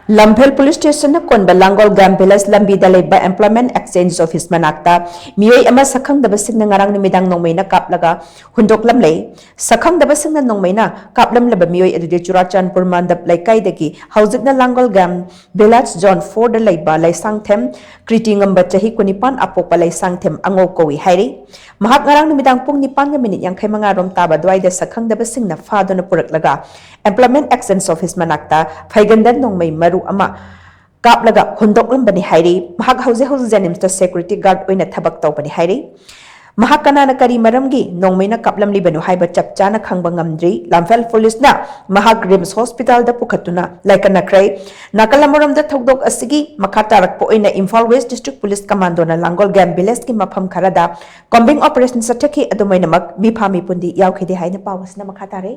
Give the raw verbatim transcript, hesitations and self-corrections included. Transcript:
ꯂꯝꯐꯦꯜ police ꯁ꯭ꯇꯦꯁꯟꯅ ꯀꯣꯟꯕ ꯂꯥꯡꯒꯣꯜ ꯒ꯭ꯌꯥꯝ village ꯂꯝꯕꯤꯗ ꯂꯩꯕ ꯑꯦꯝꯄ꯭ꯂꯣꯏꯃꯦꯟꯠ ꯑꯦꯛꯁꯆꯦꯟꯖ ꯑꯣꯐꯤꯁ ꯃꯅꯥꯛꯇ ꯃꯤꯑꯣꯏ ꯑꯃ ꯁꯛꯈꯪꯗꯕꯁꯤꯡꯅ ꯉꯔꯥꯡ ꯅꯨꯃꯤꯗꯥꯡ ꯅꯣꯡꯃꯩꯅ ꯀꯥꯞꯂꯒ ꯍꯨꯟꯗꯣꯛꯂꯝꯂꯦ꯫ ꯁꯛꯈꯪꯗꯕꯁꯤꯡꯅ ꯅꯣꯡꯃꯩꯅ ꯀꯥꯞꯂꯝꯂꯕ ꯃꯤꯑꯣꯏ ꯑꯗꯨꯗꯤ ꯆꯨꯔꯥꯆꯥꯟꯄꯨꯔ ꯃꯥꯟꯗꯞ ꯂꯩꯀꯥꯏꯗꯒꯤ ꯍꯧꯖꯤꯛꯅ ꯂꯥꯡꯒꯣꯜ ꯒ꯭ꯌꯥꯝ ꯚꯤꯂꯦꯖ ꯖꯣꯟ ꯐꯣꯔꯗ ꯂꯩꯕ ꯂꯩꯁꯥꯡꯊꯦꯝ ꯀ꯭ꯔꯤꯇꯤ ꯉꯝꯕ ꯆꯍꯤ ꯀꯨꯟꯅꯤꯄꯥꯟ ꯑꯄꯣꯛꯄ ꯂꯩꯁꯥꯡꯊꯦꯝ ꯑꯉꯧ ꯀꯧꯏ ꯍꯥꯏꯔꯤ꯫ ꯃꯍꯥꯛ ꯉꯔꯥꯡ ꯅꯨꯃꯤꯗꯥꯡ ꯄꯨꯡ ꯅꯤꯄꯥꯟꯒ ꯃꯤꯅꯤꯠ ꯌꯥꯡꯈꯩ ꯃꯉꯥ ꯔꯣꯝ ꯇꯥꯕ ꯑꯗꯨꯋꯥꯏꯗ ꯁꯛꯈꯪꯗꯕꯁꯤꯡꯅ ꯐꯥꯗꯨꯅ ꯄꯨꯔꯛꯂꯒ ꯑꯦꯝꯄ꯭ꯂꯣꯏꯃꯦꯟꯠ ꯑꯦꯛꯁꯆꯦꯟꯖ ꯑꯣꯐꯤꯁ ꯃꯅꯥꯛꯇ ꯐꯩꯒꯟꯗ ꯅꯣꯡꯃꯩ ꯃꯔꯨ ꯑꯃ ꯀꯥꯞꯂꯒ ꯍꯨꯟꯗꯣꯛꯂꯝꯕꯅꯤ ꯍꯥꯏꯔꯤ꯫ ꯃꯍꯥꯛ ꯍꯧꯖꯤꯛ ꯍꯧꯖꯤꯛ ꯖꯦꯅꯤꯝꯁꯇ ꯁꯦꯀ꯭ꯌꯨꯔꯤꯇꯤ ꯒꯥꯔꯗ ꯑꯣꯏꯅ ꯊꯕꯛ ꯇꯧꯕꯅꯤ ꯍꯥꯏꯔꯤ꯫ ꯃꯍꯥꯛ ꯀꯅꯥꯅ ꯀꯔꯤ ꯃꯔꯝꯒꯤ ꯅꯣꯡꯃꯩꯅ ꯀꯥꯞꯂꯝꯂꯤꯕꯅꯣ ꯍꯥꯏꯕ ꯆꯞ ꯆꯥꯅ ꯈꯪꯕ ꯉꯝꯗ꯭ꯔꯤ꯫ ꯂꯝꯐꯦꯜ ꯄꯨꯂꯤꯁꯅ ꯃꯍꯥꯛ ꯔꯤꯝꯁ ꯍꯣꯁꯄꯤꯇꯥꯜꯗ ꯄꯨꯈꯠꯇꯨꯅ ꯂꯥꯏꯀꯠꯅꯈ꯭ꯔꯦ꯫ ꯅꯥꯀꯜ ꯑꯃꯔꯣꯝꯗ ꯊꯧꯗꯣꯛ ꯑꯁꯤꯒꯤ ꯃꯈꯥ ꯇꯥꯔꯛꯄ ꯑꯣꯏꯅ ꯏꯝꯐꯥꯜ ꯋꯦꯁ ꯗꯤꯁꯇ꯭ꯔꯤꯛ ꯄꯨꯂꯤꯁ ꯀꯃꯥꯟꯗꯣꯅ ꯂꯥꯡꯒꯣꯜ ꯒ꯭ꯌꯥꯝ ꯚꯤꯂꯦꯖꯀꯤ ꯃꯐꯝ ꯈꯔꯗ ꯀꯣꯝꯕꯤꯡ ꯑꯣꯄꯔꯦꯁꯟ ꯆꯠꯊꯈꯤ꯫ ꯑꯗꯨꯝ ꯑꯣꯏꯅꯃꯛ ꯃꯤꯐꯥ ꯃꯤꯄꯨꯟꯗꯤ ꯌꯥꯎꯈꯤꯗꯦ ꯍꯥꯏꯅ ꯄꯥꯎ ꯑꯁꯤꯅ ꯃꯈꯥ ꯇꯥꯔꯦ꯫